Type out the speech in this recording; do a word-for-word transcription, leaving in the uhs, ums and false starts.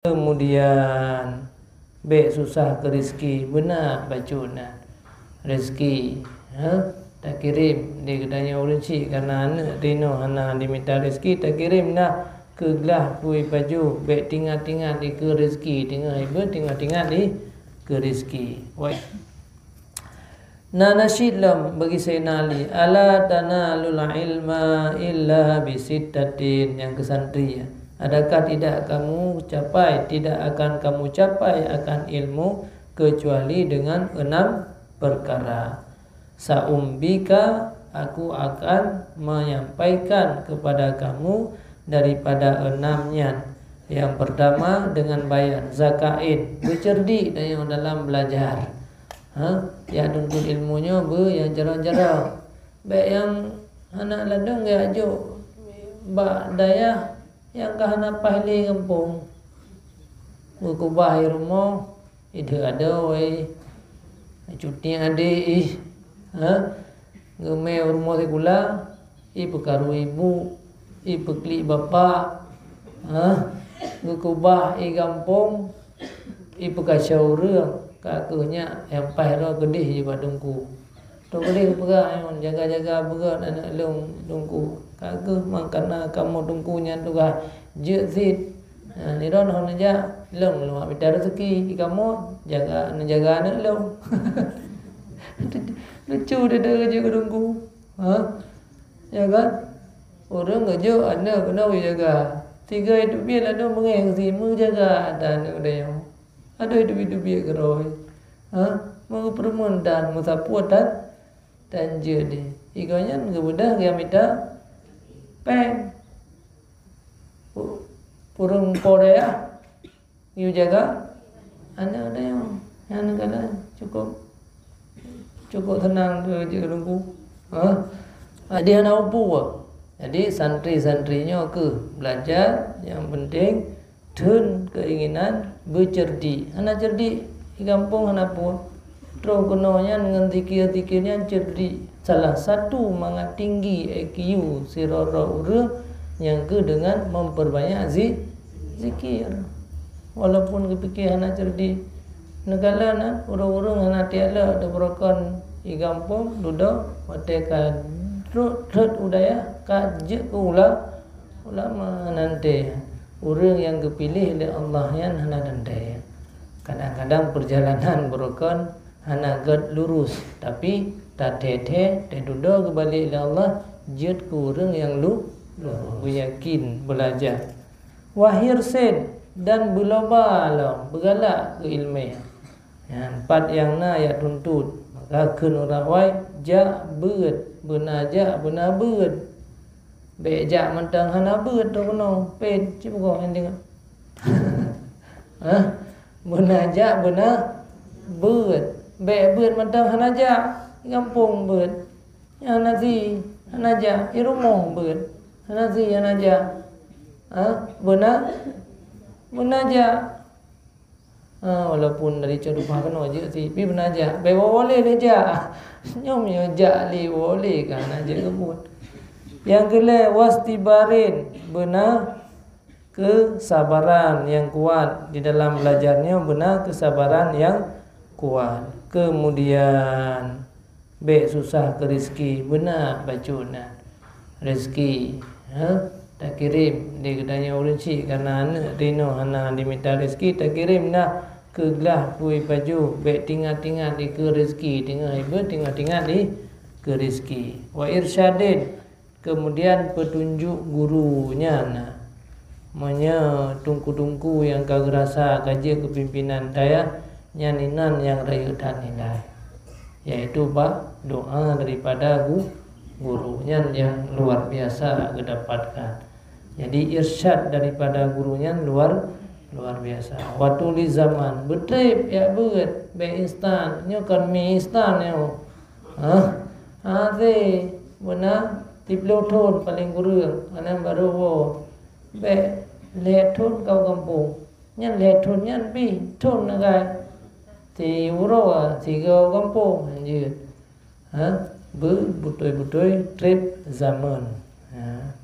Kemudian, bèk susah keu rezeki, beuna bacut nyan. Rezeki, ha, takirém di geutanyoe ureueng chik, karena aneuk tinoe hana dimita rezeki, takirém dah keu glah peue pajoh, bèk tingat-tingat dikeue rezeki, teungoh ibeut tingat-tingat dikeue rezeki. Wai. Na nasyid lom bagi Sayyidina Ali, "Ala tanalul ilma illa bisittatin," nyang keu santri. "Adakah tidak kamu capai, tidak akan kamu capai akan ilmu kecuali dengan enam perkara? Sa'umbika, aku akan menyampaikan kepada kamu daripada enam nyan. Yang pertama dengan bayan, zakain, beuceureudik tanyoe dalam belajar." Ha? Jak tuntut ilmu nyoe beu nyang jarang-jarang. Bèk nyang hana ladôm jak jok bak dayah nyang ka hana paih lé gampông. Geukeubah i rumoh, ideuh adoe, cuti adék ih. Ha? Geumè u rumoh sikula, i peukaru ibu, i peuklik bapak, ha? Geukeubah i gampông, i peukasoe ureueng, ka keuh nyak nyang paih droe keudéh jibak teungku. Trok keudéh geupeugah nyan, "Jaga-jaga beugöt aneuk lôn, teungku." Ka keuh mangkana kamoe teungku nyan tugaih jeuet cit. Ha, nidon hana jak, lôn, lôn mita rezeki, kamoe jaga, neujaga aneuk lôn. Lucu dada jeuet keu teungku. Ha? Ya kan? Ureueng geujok aneuk keunoe geujaga. Sigoe teubiet ladôm beungèh si meujaga ata aneuk geutanyoe. Adoe teubiet-teubiet keudroe. Ha? Meupeureumeun dan meusapeue tan, tan jeuet deh. Sigoe nyan geubeudôh geumita péng. Pu-, ureueng po dayah. Yue jaga aneuk tanyoe. Nyan keunan cukup, cukup seunang tu jeuet keu teungku. Ha? Jadi hana upu. Jadi santri-santri nyoe keuh belajar, nyang penting theun keinginan beuceureudik. Hana ceureudik, di gampông hana peue. Trok keunoe nyan ngon zikir-zikir nyan ceureudik. Salah satu mangat tinggi I Q sidroe-droe ureueng nyang keuh deungon memperbanyak zi-, zikir. Walaupun geupike hana ceureudik. Neukalon na ureueng-ureueng hana tiep lé teupeurokon i gampông dudoe, watèe ka trok, trok u dayah ka jeuet keu ula-, ulama, hana teuntèe. Ureueng nyang geupiléh lé Allah nyan hana teuntèe. Kadang-kadang peurjalanan beurokon hana gèt lurus, tapi tathèe-thèe teududoe geubalek lé Allah jeuet keu ureueng nyang lu-, lurus, beuyakin, beulajar. Wahirsin, dan beuloba lom, beugalak keu ileumèe. Nyan pat nyang na jak tuntut, maka kheun ureueng awai, jak beuet, beuna jak, beuna beuet. Bèk jak mantong hana beuet droe keunoe, pét, cit beugoe nyang deungö. Hah? Beuna jak, beuna beuet. Bèk beuet mantong hana jak, gampông beuet. Hana zi, hana jak, i rumoh beuet. Hana zi, hana jak. Ha? Beuna, beuna jak. Ha, walaupun dari cot upah keunoe jeuet cit, pi beuna jak. Bèk woe-woe lé jak. Nyoe meunyoe jak lé woe lé ka hana jeuet keu buet. Nyang keulhèe, wastibarin, beuna keusabaran nyang kuat di dalam belajar nyoe, beuna keusabaran nyang kuat. Kemudian, bèk susah keu rezeki, beuna bacut nyan. Rezeki, ha, takirém di geutanyoe ureueng chik, karena aneuk tinoe hana dimita rezeki, takirém dah keu glah peue pajoh, bèk tingat-tingat dikeue rezeki, teungoh ibeut tingat-tingat dikeue rezeki. Wa irsyadin, kemudian peutunjok guru nyan. Meunyoe teungku-teungku nyang ka geurasa ka jeuet keu pimpinan dayah, nyan inan nyang rayeuk that nilai, yaitu bak doa daripada gu-, guru nyan nyang luar biasa geudapatkan. Jadi, irsyad daripada guru nyan luar, luar biasa. Wa tuli zaman, beutrép jak beuet, bèk instan. Nyoe kon mi instan nyoe. Hah? Hase, beuna, siplôh thôn paleng kureueng, hana barô woe. Bèk lhèe thôn ka u gampông. Nyan lhèe thôn nyan pih thôn nagai. Siuroe sigoe u gampông, hanjeuet. Ha? Beu-, beutôi-beutôi trép zaman. Ha?